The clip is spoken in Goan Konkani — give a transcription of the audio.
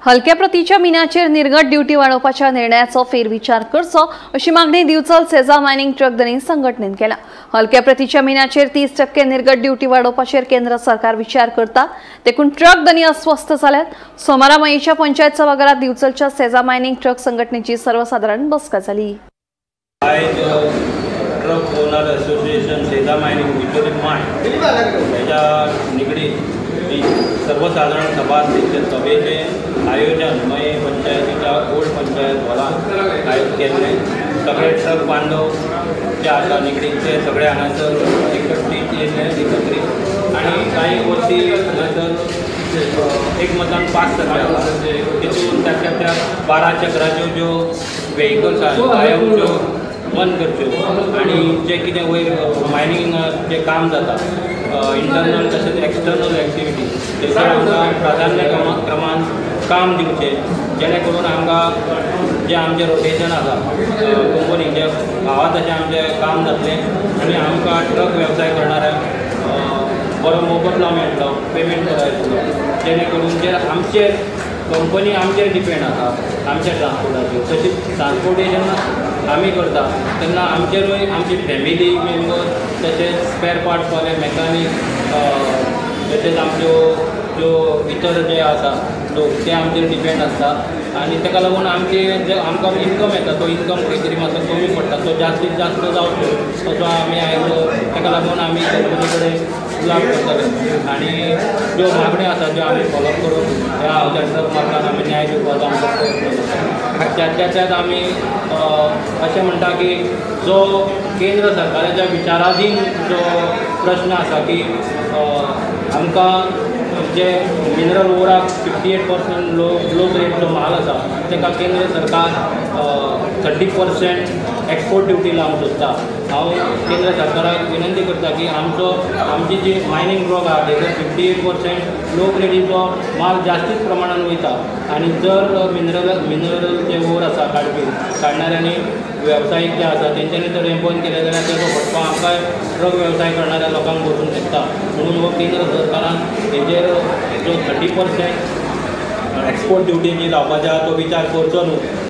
हलक्या प्रतीच्या मिनाचेर निर्गत ड्युटी वाडोवपाच्या निर्णयाचो फेरविचार करचो अशी मागणी दिवचल सेजा मायनिंग ट्रक धनी संघटनेन केला। हलक्या प्रतीच्या मिनाचेर 30% निर्गत ड्युटी वाडोवपाचेर केंद्र सरकार विचार करता, देखून ट्रक धनी अस्वस्थ जाल्यात। सोमारा मयेच्या पंचायत सभाघरात दिवचलच्या सेजा मायनिंग ट्रक संघटनेची सर्वसाधारण बसका जाली। आयज truck owner association Seza mining Dicholi mine हेच्या निगडीत सर्वसाधारण सभा आसली। सभेचें आयोजन मये पंचायतीच्या ओल्ड पंचायत हॉलांत आयोजीत केल्लें। सगळे ट्रक बांधव जे आसा निगडीत ते सगळे हांगासर एकत्रीत येयल्ले एकत्रीत आनी कांय गोश्टी हांगासर एकमतान पास जाल्ले आसा। तितून ताच्या त्या 12 चक्राच्यो ज्यो वेहिकल्स आसा कायम ज्यो बंद करच्यो आनी जें कितें वयर मायनिंग जें काम जाता इंटरनल तशेंच एक्सटर्नल एक्टिविटी तेचेर आमकां प्राधान्य क्रमान काम दिवचें, जेणे करून आमकां जें आमचें रोटेशन आसा कंपनी जें भावा तशें आमचें काम जातलें आनी आमकां ट्रक वेवसाय करणाऱ्यांक बरो मोबदलो मेळटलो, पेमेंट बरो येतलो, जेणे करून जे आमचेर कंपनी आमचेर डिपेंड आसा आमच्या ट्रान्सपोर्टाचेर, तशीच ट्रान्सपोर्टेशन आमी करता तेन्ना आमचेरूय आमची फॅमिली मेंबर तशेंच स्पेर पार्ट्स वाले मॅकानीक तशेंच आमच्यो ज्यो इतर जे आसा लोक ते आमचेर डिपेंड आसता आनी ताका लागून आमचे जे आमकां इनकम येता तो इनकम खंय तरी मातसो कमी पडटा, तो जास्तीत जास्त जावचो तसो आमी आयज ताका लागून आमी कंपनी कडेन उलोवप करतले आनी ज्यो मागण्यो आसा त्यो आमी फॉलोअप करून ह्या आमच्या ट्रक मालकांक आमी न्याय दिवपाचो आमचो प्रयत्न करता। त्यातल्या त्यात आमी अशें म्हणटा की जो केंद्र सरकाराच्या विचाराधीन जो प्रश्न आसा की आमकां जे मिनरल ओराक 58% लो ग्रेड जो म्हाल आसा ताका केंद्र सरकार 30% एक्सपोर्ट ड्युटी लावंक सोदता। हांव केंद्र सरकाराक विनंती करता की आमचो आमची जी मायनींग रॉक आहा तेजो 58% लो ग्रेडीचो माल जास्तीच प्रमाणान वयता आनी जर मिनरल जे ओर आसा काडपी काडणाऱ्यांनी वेवसायीक जे आसा तेंच्यांनी जर हें बंद केलें जाल्यार तेजो फटको आमकां ट्रक वेवसाय करणाऱ्या लोकांक बसूंक शकता। म्हणून हो केंद्र सरकारान हेजेर जो 30% एक्सपोर्ट ड्युटी जी लावपाची आहा तो विचार करचो न्हू